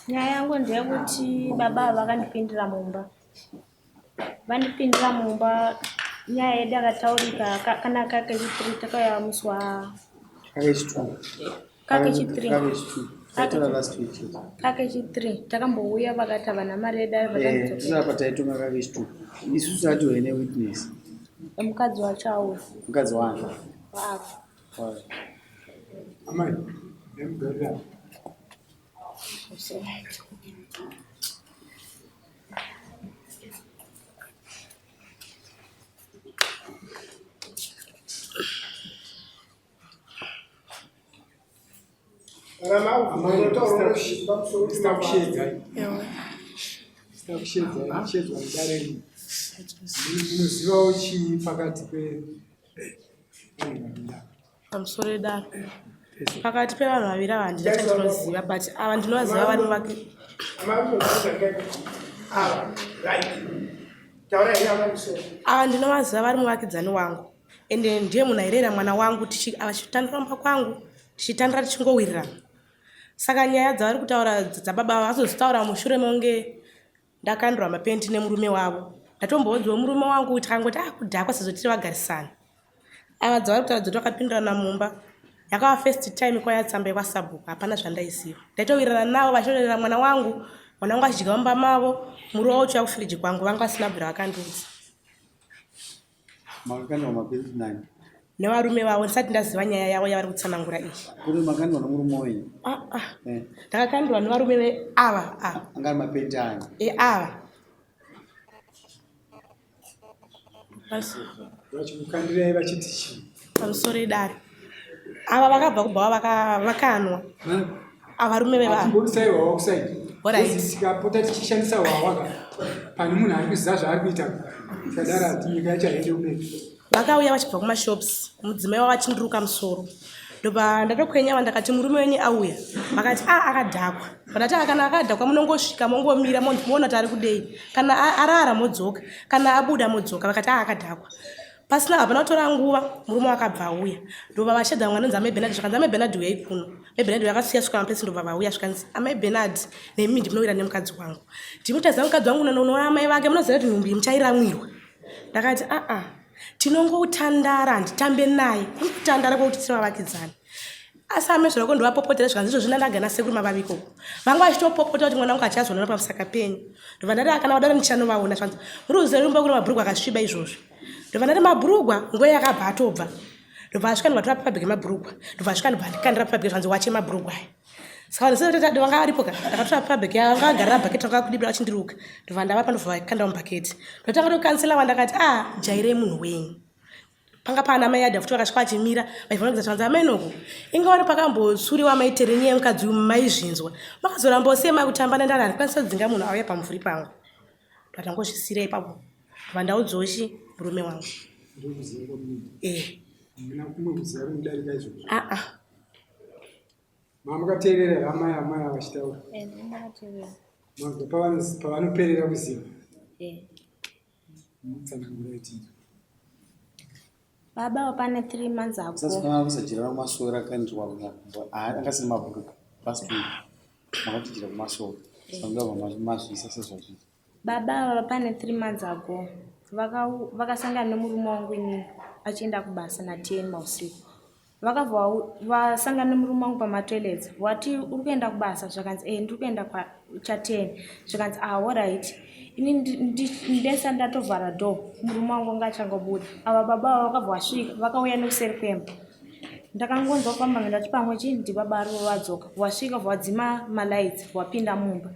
Nyaya yangu ndeyekuti baba ava vakandipindira mumba. Vandipindira mumba nyaya yedu yakataurika kana kakechi 3 takauya musi wa Kakechi 2. Kakechi 3. Kakechi 2. Taitaura last week chete. Kakechi 3 takambouya vakati havana mari yedu Eh, tisina pataitonga kakechi 2. Isusu tati wene witness. Mukadzi wacho auya. Mukadzi wani? Waava. Waava. Amai, nemugarira. Kushedzwa mudare rino munozivawo chii pakati pe pamusoro edare pakati pevanhu vaviri ava handina chandinoziva but ava ndinovaziva vari vake ava ndinovaziva vari muvakidzani wangu ende ndiye munhu airera mwana wangu achitandira mumba kwangu tichitandira tichingowirirana saka nyaya dzavari kutaura dzababa vazodzitaura mushure monge Ndakandirwa mapenti nemurume wavo. Ndatomboudzwa murume wangu kuti akangoti ah kudhakwa sezvo tiri vagarisani. Ava dzavari kutaura dzoti vakapindirana mumba. Yakava first time kwaya tsamba yekwasabhuku hapana zvandaiziva. Ndaitowirirana navo vachitorera mwana wangu, mwana wangu achidya mumba mavo, muriwo uchiuya kufiriji kwangu vanga vasina bvira vakandiudza. Makakandwa mapenti nani? Nevarume vavo ndisati ndaziva nyaya yavo yavari kutsanangura iyi. Kuri makandwa nomurume wenyu? Ah ah. Eh. Ndakakandwa nevarume veava ava. Anga ari mapenti ani? Eava. Vachikukandirai vachiti chii? Pamusoro edare. Ava vakabva kubva vakanwa. Avarume veva. Timbobisai hwawa kusaidi. Tikapota tichishandisa hwawa ka pane munhu ari kuziva zvaari kuita. Tikadaro hati nyika yacho haiende kumberi. Vakauya vachibva kumashops mudzimai wavo achindiruka musoro. Ndobva ndatokwenya ndakati murume wenyu auya. Vakati a akadhakwa. Ndati ah, kana akadhakwa munongosvika mongomira moona kuti ari kudei. Kana arara modzoka, kana abuda modzoka. Vakati a akadhakwa. Pasina hapana kutora nguva murume wakabva auya ndobva vashedza vamwe vanonzi amai Bernard zvikanzi amai Bernard uyai kuno. Amai Bernard vakasiya svika mapesi ndobva vauya zvikanzi amai Bernard nemi ndinowira nemukadzi wangu. Ndimutaza mukadzi wangu unoona amai vake munoziva kuti nhumbi muchairamwirwa. Ndakati aa ah, ah, tinongotandara handitambe naye kutandara kwekuti tiri vavakidzani. Asi amai zvako ndovapopotera zvikanzi izvozvi ndandagana sekuru mavavi ikoko. Vanga vachitopopota kuti mwana wangu achazoonana pamusaka penyu. Ndobva ndati ah, kana vadaro ndichanovaona zvikanzi muri kuziva rumba kune mabhurugwa akasviba izvozvi. Ndobva ndati mabhurugwa nguva yakabva atobva. Ndobva asvika ndobva tora paper bag yemabhurugwa. Ndobva asvika ndobva andikandira paper bag zvikanzi wache mabhurugwa aya. Saka vanhu sese vanga varipo ka ndakatora paper bag yavo vanga vagarira bhaketi ranga kudibira vachindiruka. Ndobva ndavapa ndobva vakanda mubhaketi. Ndotanga tokansela vandakati ah jairei munhu wenyu. Panga paana mai Ada futi vakasvika vachimira vachibva zvanzi amai Noku inga wani pakambotsuriwa mai Tere nyaya yemukadzi uyu maizvinzwa makazorambawo sei makutamba nendara handikwanisa kudzinga munhu auya pamumvuri pangu ndatangozvisira ipapo ndobva ndaudzawo chi murume wangu eh ah ah Makateerera here amai amai vachitaura? Eh, ndakateerera. Manzwa pavanoperera kuziva? Eh. Mutsanangura itii. Baba wapane 3 months ago. Sasa kusajira kumasoro akandirwa anga asina mabhuku last week. Makatijira kumasoro. Saka mazvisa sezvazviri. Baba ava pane 3 months ago vakasangana nemurume wangu inini achienda kubasa na 10 mausiku. Vakabva vasangana nemurume wangu pamatoilets wati uri kuenda kubasa zvakanzi eh ndiri kuenda kwacha10 zvikanzi ah alright ini ndesa ndatovhara door murume wangu anga achangobuda ava baba ava vakabva vasvika vakauya nekuseri kwemba ndakangonzwa kufamba ndati pamwe chii ndibaba ruva vadzoka wasvika vadzima malights wapinda mumba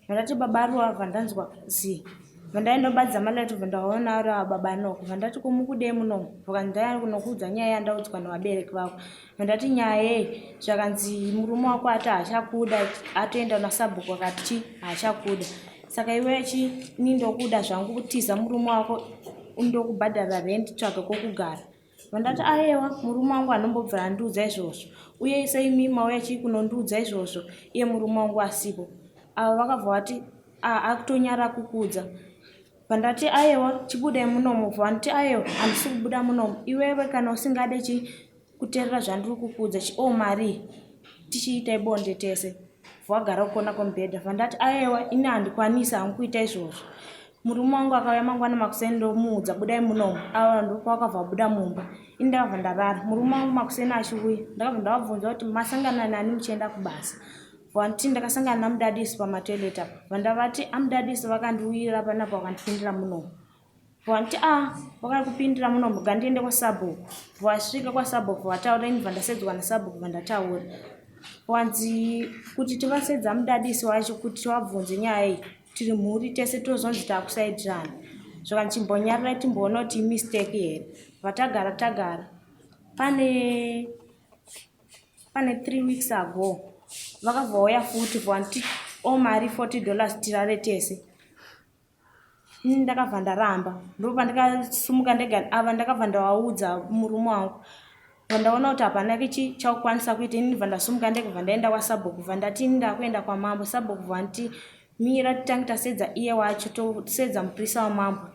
Ndakati baba Ruva bva ndanzwa zii. Bva ndaindobatidza malight bva ndaona ari ava baba Noku. Bva ndati ko mukudei munomu? Vakanzi ndauya kunokuudza nyaya yandaudzwa nevabereki vako. Bva ndati nyaya yei? Zvakanzi murume wako ati haachakuda atoenda nasabhuku akati chi haachakuda. Saka iwe chi ini ndokuda zvangu kutiza murume wako ndokubhadhara rent tsvaga kwokugara. Vandati ayewa murume wangu anombobvira andiudza izvozvo uye seimi mauya chii kunondiudza izvozvo iye murume wangu asipo. Ava vakabva vati akutonyara kukuudza. Vandati ayewa chibudai munomu vanditi ayewa handisi kubuda munomu iwewe kana usingade chi kuterera zvandiri kukuudza chi oh mari tichiitai bonde tese. Vagara kukona kwemubhedha. Vandati ayewa ini handikwanisi hangu kuita izvozvo. Murume wangu akauya mangwana makuseni ndomuudza budai munomu. Ava ndopavakabva vabuda mumba. Ini ndakabva ndarara. Murume wangu makuseni achiuya ndakabva ndavabvunza kuti masangana nani muchienda kubasa. Vanti ndakasangana namudadisi pamatoilet apa. Vandavati amudadisi vakandiuyira panapa vakandipindira munomu. Vanti a ah, vakakupindira munomu gandiende kwasabhuku. Vasvika kwasabhuku vataura ini vandasedzwa nasabhuku vandataura. Wanzi kuti tivasedza mudadisi wacho kuti tivabvunze nyaya iyi tiri mhuri tese tozonzi takusaidirana. Zvakanzi chimbonyarira timboona kuti imistake here. Vatagara tagara pane pane 3 weeks ago vakabva vauya futi vanti o mari 40 dollars tirare tese ini ndakabva ndaramba ndopandikasumuka ndega ava ndakabva ndavaudza murume wangu vandaona kuti hapana kichi chakukwanisa kuita ini ndibva ndasumuka ndega bva ndaenda kwasabhuku bva ndati ini ndakuenda kwamambo sabhuku vanti mira titange tasedza iye wacho tosedza mupurisa wamambo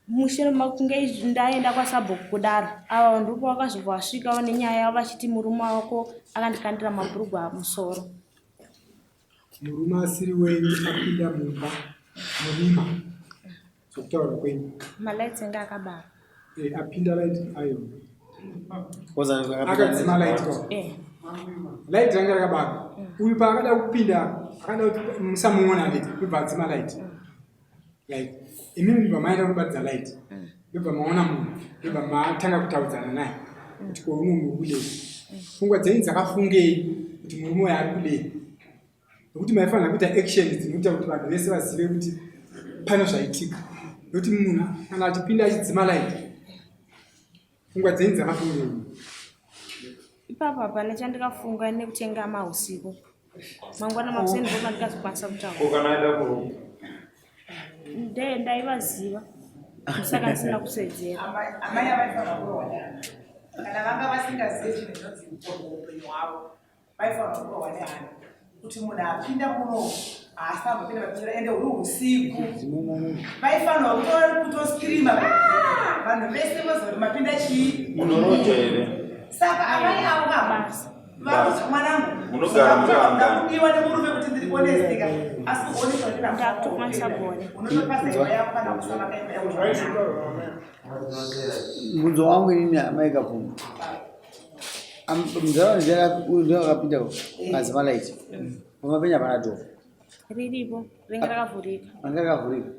Mushure mekunge ndaenda kwasabhuku kudaro, ava ndipo vakazobva vasvikawo nenyaya yavo vachiti murume wako akandikandira mabhurugwa musoro. Murume asiri wenyu apinda mumba murima sokutaura kwenyu. Malights anga akabara. Eh, apinda light ayo. Akadzima light kwa. Eh. Light ranga rakabaka. Uyu paakada kupinda akada kuti musamuona handiti kubva adzima light. Like imimi ndibva maenda kunobatidza light ndobva maona munhu ndobva matanga kutaudzana naye kuti ko uno muri kudei pfungwa dzenyu dzakafungei kuti murume uyo ari kudei nokuti maifanira kuita action dzinoita kuti vanhu vese vazive kuti pane zvaitika nokuti munhu kana achipinda achidzima light pfungwa dzenyu dzakafungei Ipapo hapana chandikafunga nekutenga mahusiku. Mangwana makuseni ndipo pandikazokwanisa kutaura. Ko kana aenda kuroom? Nde ndaivaziva. Saka ndisina kuswedzera. Amai avaifanira kurohwa nehana kana vanga vasingazive chinhu chinonzi upombwe muupenyu hwavo vaifanira kurohwa nehana kuti munhu apinda muno haasi ambopinda vapindira ende huri usiku vaifanirwa kutoskirima ah! vanhu vese voziva kuti mapinda chii munoroja here saka amai avo kava vakuti mwanangu Munogara muri vangani? kudiwa nemurume kuti ndiri honest ka asi honest Ndakutokwanisa kuona. unotopasa imba yako kana kusavaka imba yako Mubvunzo wangu inini amai Kapfumo. Mudhara uyu ndiye akapinda kadzima light. Pamapenya hapana door. Riripo ringe rakavhurika. Anga rakavhurika.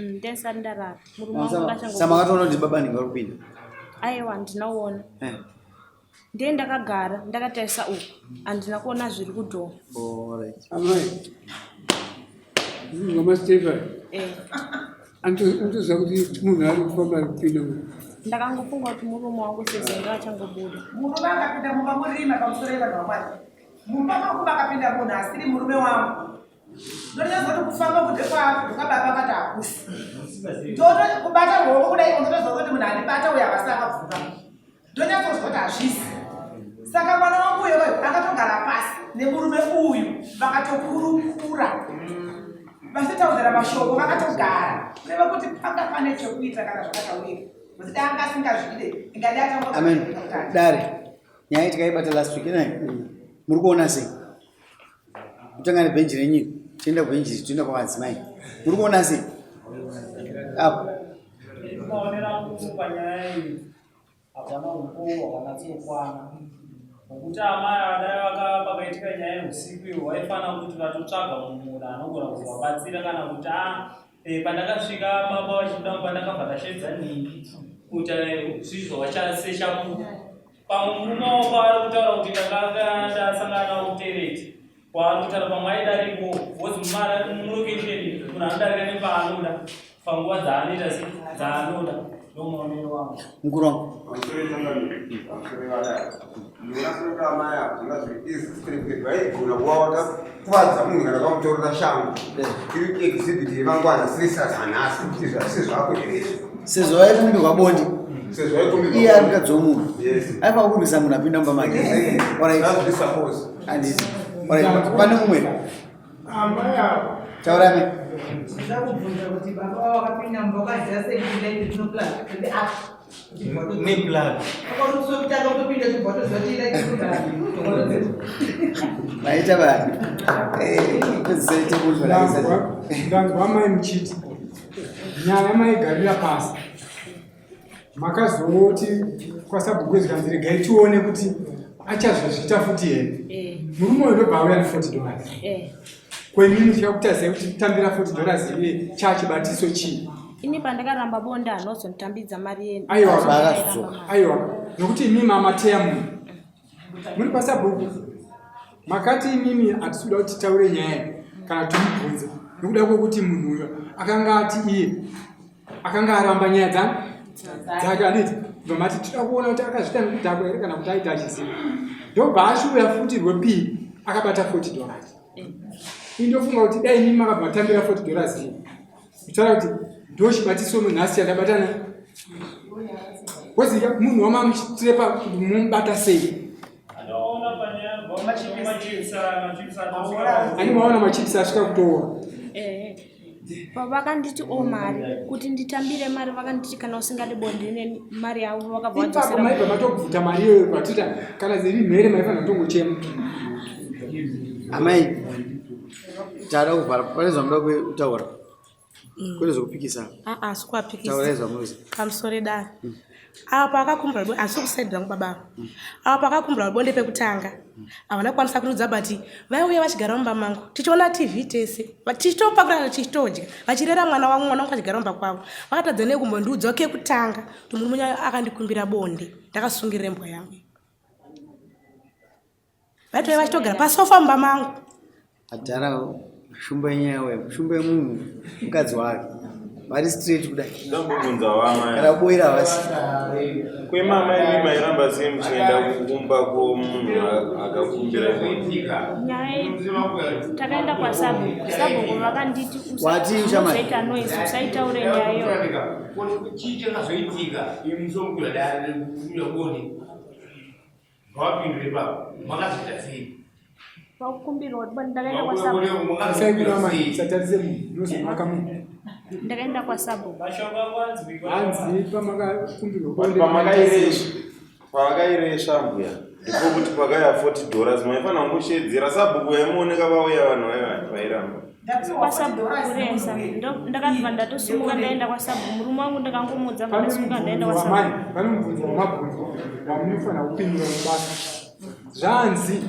Ndisati ndarara. Murume wangu akachango. Saka makatoona kuti baba ndinge vari kupinda. Aiwa handina kuona. Eh. Ndiye ndakagara ndakatarisa uku handina kuona zviri kudhoo. Alright. Amai. Ngoma Stephen. Eh. Antoziva kuti munhu ari kufamba ari kupinda mu. Ndakangofunga kuti murume wangu sezvo achangobuda. Murume akapinda mumba murima pamusoro yevanhu vamwari. Mumba mangu makapinda munhu asiri murume wangu. Ndonyaza kuti kufamba kunze kwababa akati hakusi. Ndoto kubata ruoko kudai ndotozwa kuti munhu andibata uyo havasi akabvuka. Ndonyatsozwa kuti hazvisi. Saka mwana wangu uyo akatogara pasi nemurume uyu vakatokurukura vachitaudzana mashoko vakatogara kureva kuti panga pane chekuita kana zvakataurika kuti dai anga asingazvide ingadi atanga Amen. Dare. Nyaya tikaibata last week inai. Muri kuona sei? Kutanga nebhenji renyika, toenda kubhenji, toenda kwamadzimai. Muri kuona sei? Apo. Maonero angu panyaya iyi hapana umbowo hwakanyatsokwana nokuti amai adai vaka pakaitika nyaya yeusiku iyo vaifanira kuti vatotsvaga munhu anogona kuzovabatsira kana kuti a e, pandakasvika baba vachibuda mumba ndakabva ndasheedza nhingi kuti zvizvo vachasechapuku Pamwe murume wavo paari kutaura kuti ndakanga ndasangana nawo kutereti kwaari kutaura pamwe aidariko wozi mulokesheni munhu anodarika nepaanoda panguva dzaanoita se dzaanoda ndomaonero wangu Mukuru wangu. Vaigona kuva vakakuvadza munhu kana vamutorera shangu iri exhibit yemangwana sisazanhasi kuti zvasizvako here izvi Sezvo vaikumbirwa bonde. Sezvo vaikumbirwa Iye ari mukadzi womunhu. Yes. Aifanira kurwisa munhu apinda mumba make. Alright. That's the suppose. Handiti. Alright. Pane mumwe. Amai ava. Taura amai. Ndinoda kubvunza kuti baba vavo vakapinda mumba vakaziva sei kuti light rinoplan kuti apa. Neplug. Maita bani. Pedzisai Ndanzwa ndanzwa mai muchiti nyaya maigarira pasi makazoti kwasabhuku zvikanzi regai tione kuti achazozviita futi here Eh, murume uyu ndobva auya ne40 dollars eh. kwemini chakutazai kuti tambira 40 dollars iye chachibatiso chii Ini pandakaramba bonde anozonditambidza mari yenu. Aiwa. Vakazodzoka. Aiwa, nokuti imimi amateya munhu muri pasabhuku makati imimi hatisi kuda kuti titaure nyaya iyi kana timubvunze nokuda kwokuti munhu uyo akanga ati iye akanga aramba nyaya dzani dzake anditi bva mati tinoda kuona kuti akazviita nekudhakwa here kana kuti aita achiziva ndobva achiuya futi rwepiri akabata 40 dollars ini ndofunga kuti dai imimi makabva matambira 40 dollars iyi kutaura kuti ndochibatiso nhasi chandabatana kozi munhu wamamuchitirepa mumubata sei Andaona panyaya machipisa machipisa atosvika ani maona machipisi asvika kutoora Eh. Pavakanditi o mari kuti nditambire mari vakanditi kana usingadi bonde neni mari yavo vakabva ipapo vadzosera. maibva matobvuta mari iyoyo patita kana dziri mhere maifanira kutongochema Amai, tada kuvhara pane zvamuda kutaura. Kwete zvekupikisana. Aa sikuapikisa Taurai zvamunoziva. pamusoro edare apa pakakumbura bonde asi kusaidi rangu baba ava apa pakakumbura bonde pekutanga havana kukwanisa kundiudza but vaiuya vachigara mumba mangu tichiona tv tese tichitopakurana tichitodya vachirera mwana wangu mwana wangu achigara mumba kwavo vakatadza nei kumbondiudza kekutanga kuti murume uyu akandikumbira bonde ndakasungirira imbwa yangu vaitove vachitogara pasofa mumba mangu Adhara shumba yenyaya wewe, shumba yemunhu mukadzi wake. Vari straight kudai. Ndambobvunza wamai. Kana kuboira havasi. Kwemama imi mairamba sei muchienda kumba kwomunhu akakumbira bonde? Nyaya iyi takaenda kwasabhuku sabhuku vakanditi Wati ushamwari? usaita noise usaitaure nyaya iyoyo Chii chakazoitika imusomukira dare rekukumbira bonde ngawapindure ipapo makazoita sei pakukumbirwa kuti ndakaenda kwasabhuku asaibira mai satarise munhu unozomaka munhu ndakaenda kwasabhuku mashoko ako anzwikwa hanzi pamakakumbirwa bonde Pamakairesva pavakairesva mbuya ndipo kuti pakauya 40 dollars maifanira kungoshedzera sabhuku yaimuoneka vauya vanhu vaiva vairamba. Kwasabhuku kuresa ndakabva ndatosimuka ndaenda kwasabhuku murume wangu ndakangomuudza bva pane ndasimuka ndaenda mubvunzo wamai kwasabhuku pane mubvunzo wamabvunzo wamunofanira kupindura mubasa zvanzi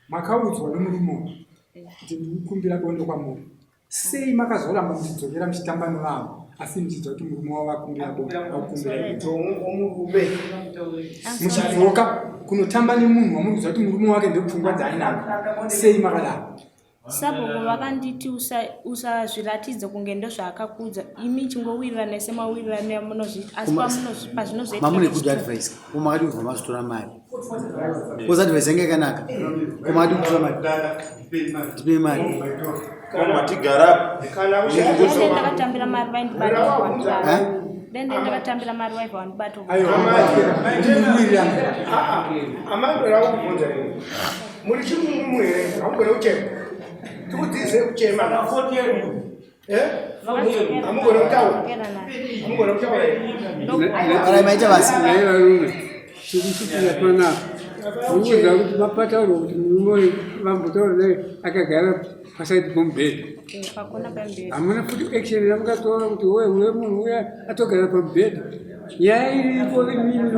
makaudzwa nomurume uyu kuti ndikukumbira bonde kwamuri sei makazoramba muchidzokera muchitamba nevavo asi muchiziva kuti murume wavo akumbira bonde akukumbira Omurume. muchidzoka kunotamba nemunhu wamuri kuziva kuti murume wake ndepfungwa dzaainadzo sei makadaro Sabhuku vakanditi usazviratidze kunge ndozvaakakudza imi chingowirirana semawirirano amunozviita asi pazvinozoitika Mamune good advice. Ko makadi kubva mazotora mari. Kozi advice yange yakanaka. Ko makadi kutora mari. Ndipei mari. Koma tigara Dai ndakatambira mari vaindibata Eh? dai ndakatambira mari vaibva vandibata aiwa Amandora kubvunza here muri chimumu here hamugone kuchema tikudzidzise kuchema hamugone kutaura hamugone kutaura here Kana maita basa. Naye varume tirikusvikira panapa mukuziva kuti mapataurwa kuti murume uyu vambotaura naye akagara pasaidi pomubhedha pakona pamberi hamuna futi action yamukatora kuti we we munhu uya atogara pamubhedha nyaya iripo imimi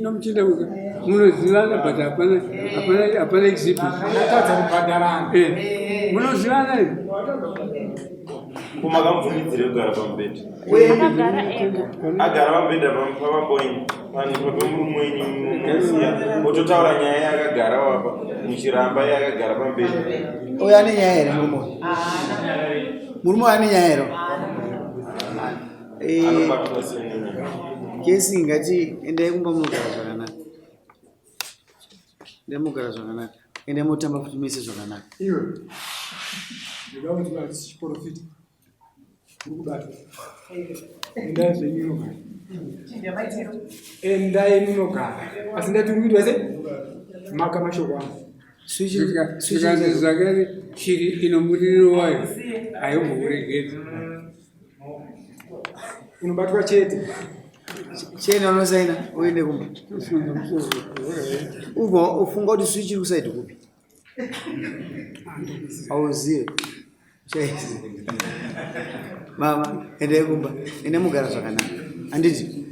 nomuchinda uyu munozivana but hapana hapana hapana exhibit atadza kubhadharana Eh, munozivana imi Ko makamubvumidzire kugara pamubhedha? Akagara ega. Agara pamubhedha pamaboini pani pamurume wenyu munomusiya ototaura nyaya yaakagara wapa muchiramba iye akagara pamubhedha. Uyu ane nyaya here murume uyu? Murume uyu ane nyaya here? Eh, Anobatwa sei nenyaya? kesi ngati endai kumba munogara zvakanaka. Endai munogara zvakanaka. Endai motamba futi mese zvakanaka. Iwe ndoda kuti vati chiprofita uri kubatwa endai zvenyu munogara endai munogara asi ndati uri kuitwa sei maka mashoko angu Zvikanzi zvakare shiri ino muririro wayo haimbokuregedza. Unobatwa chete. Chienda unosaina uende kumba. Ubva ufunga kuti switch iri kusaidi kupi? Hauzive. Chaizi. Mama, endai kumba. Ende mugara zvakanaka. Handiti?